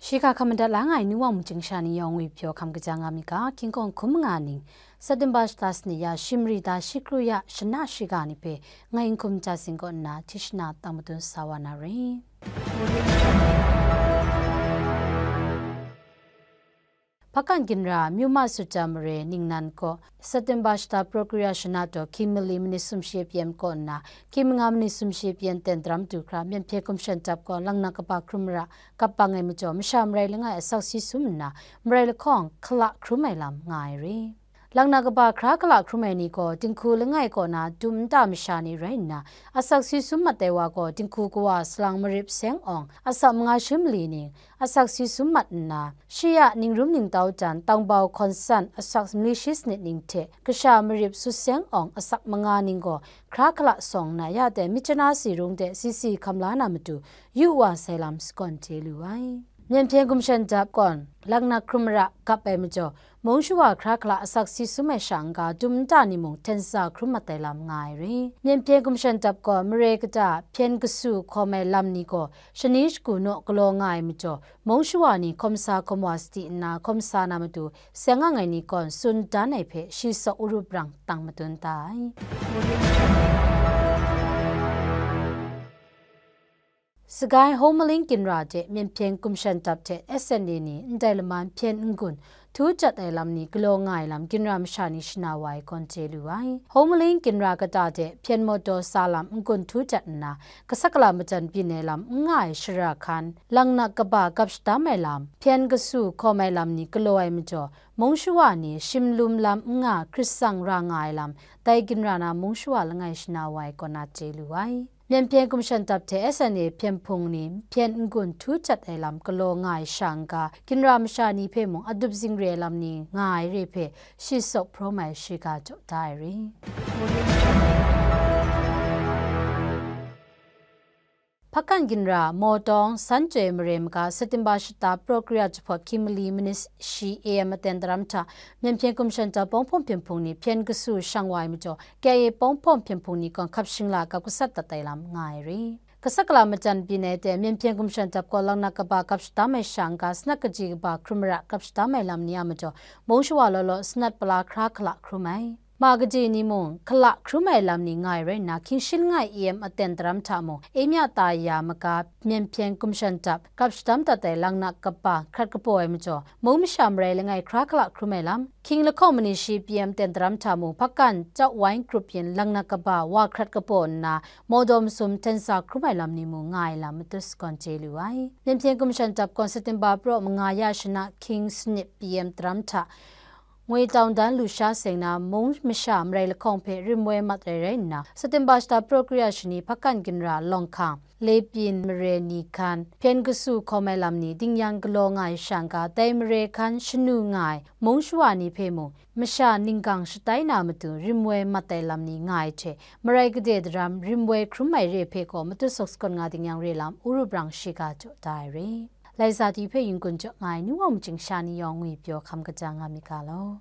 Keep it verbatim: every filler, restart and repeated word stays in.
Shi ga hkam madat la nga ai ni wang machying sha ni yawng ngwi pyaw hkam kaja nga mi ga, King Kong hkum nga ning, September shata sanit ya, shi mari da shi kru ya, shana shiga ni hpe, ngai n hkum ja sing kaw nna, tishna tang madun sa wa na re. Hpakan ginra, Myuma Suja mare ningnan kaw, September shata Prokria shana taw, hkying mali manit sumshi pyi kaw nna, hkying manga manit sumshi pyi ten daram du hkra, Myen hpyen hkum shan dap kaw, langnak kaba hkrum mara, kap bang ai majaw, masha marai langai asak si sum nna, marai lahkawng hkala hkrum ai lam nga ai re. Langnak kaba hkra hkala hkrum ai ni gaw, dinghku langai kaw na dum nta masha ni rai nna, asak si sum mat ai wa gaw, dinghku kawa salang marip seng awng, asak manga shi mali ning, asak si sum mat nna, shi ya ningrum ningtau jan, tangbau hkawn san, asak mali shi sanit ning hte, kasha marip sut seng awng, asak manga ning gaw, hkra hkala sawng nna, ya tai Myitkyina si rung de si si hkam la na matu, yu wa sai lam sagawn chye lu ai. Myen hpyen hkum shan dap kaw, langnak hkrum mara kap ai majaw, mung shawa hkra hkala asak si sum ai sha n-ga, dum nta ni mung hten sa hkrum mat ai lam nga ai re. Myen hpyen hkum shan dap kaw, mare kata hpyen kasu hkawm ai lam ni gaw, shani shagu naw galaw nga ai majaw, mung shawa ni hkawm sa hkawm wa sadi nna hkawm sa na matu, seng ang ai ni gaw tsun dan ai hpe shi sawk urup rang tang madun ta ai. Sagai Hawmaling ginra de Myen hpyen hkum shan dap hte S N A ni ndai lama hpyen n-gun htu jat ai lam ni galaw nga ai lam ginra masha ni shana wa ai gawn chye lu ai. Hawmaling ginra kata de hpyen mawdaw sa lam n-gun htu jat nna, kasak kala majan byin ai lam n nga ai shara hkan, langnak kaba gap shadam ai lam, hpyen kasu hkawm ai lam ni galaw ai majaw, mung shawa ni shim lum lam n nga hkrit tsang ra nga ai lam, dai ginra na mung shawa langai shana wa ai kaw na chye lu ai. Myen hpyen hkum shan dap hte S N A hpyen hpung ni hpyen n-gun htu jat ai lam galaw nga ai sha n-ga, ginra masha ni hpe mung adup zingre ai lam ni nga ai re hpe shi sawk hprawm ai shiga jaw da ai re. Hpakan ginra, Mawtawng, San Chyoi mare maga, September shata Prokria jahpawt hkying mali manit shi A M aten daram hta, Myen hpyen hkum shan dap Pawng Hpawng hpyen hpung ni hpyen kasu shang wa ai majaw, K I A Pawng Hpawng hpyen hpung ni gaw hkap shingla gap gasat dat ai lam nga ai re. Kasak kala majan byin ai de, Myen hpyen hkum shan dap gaw langnak kaba gap shadam ai sha n-ga, sanat kaji kaba hkrum mara gap shadam ai lam ni a majaw, mung shawa law law sanat pala hkra hkala hkrum ai. Ma kaji ni mung hkala hkrum ai lam ni nga ai rai nna, hkying shi langai A M aten daram hta mung, Emya Taya maga Myen hpyen hkum shan dap gap shadam dat ai langnak kaba hkrat kapaw ai majaw, mung masha marai langai hkra hkala hkrum ai lam, hkying lahkawng manit shi P M ten daram hta mung, Hpakan Chau Wine Group yin langnak kaba wa hkrat kapaw nna, mawdaw masum hten sa hkrum ai lam ni mung nga ai lam matut sagawn chye lu ai. Myen hpyen hkum shan dap gaw September praw manga ya shana hkying sanit P M daram hta, ngwi tawng dan lusha seng na mung masha marai lahkawng hpe rim woi mat ai rai nna, September shata Prokria shani Hpakan ginra Lawng hkang, Lepyin mare ni hkan, hpyen kasu hkawm ai lam ni dingyan galaw nga ai sha n-ga, dai mare hkan shanu nga ai mung shawa ni hpe mung, masha ninggang shatai na matu rim woi mat ai lam ni nga ai hte, marai gade daram rim woi hkrum ai re hpe gaw matut sawk sagawn nga ding yang re lam, urup rang shiga jaw da ai re. Lai sa ti hpe yin-gun jaw nga ai ni wa machyin sha ni yawng ngwi pyaw hkam kaja nga mi ga law.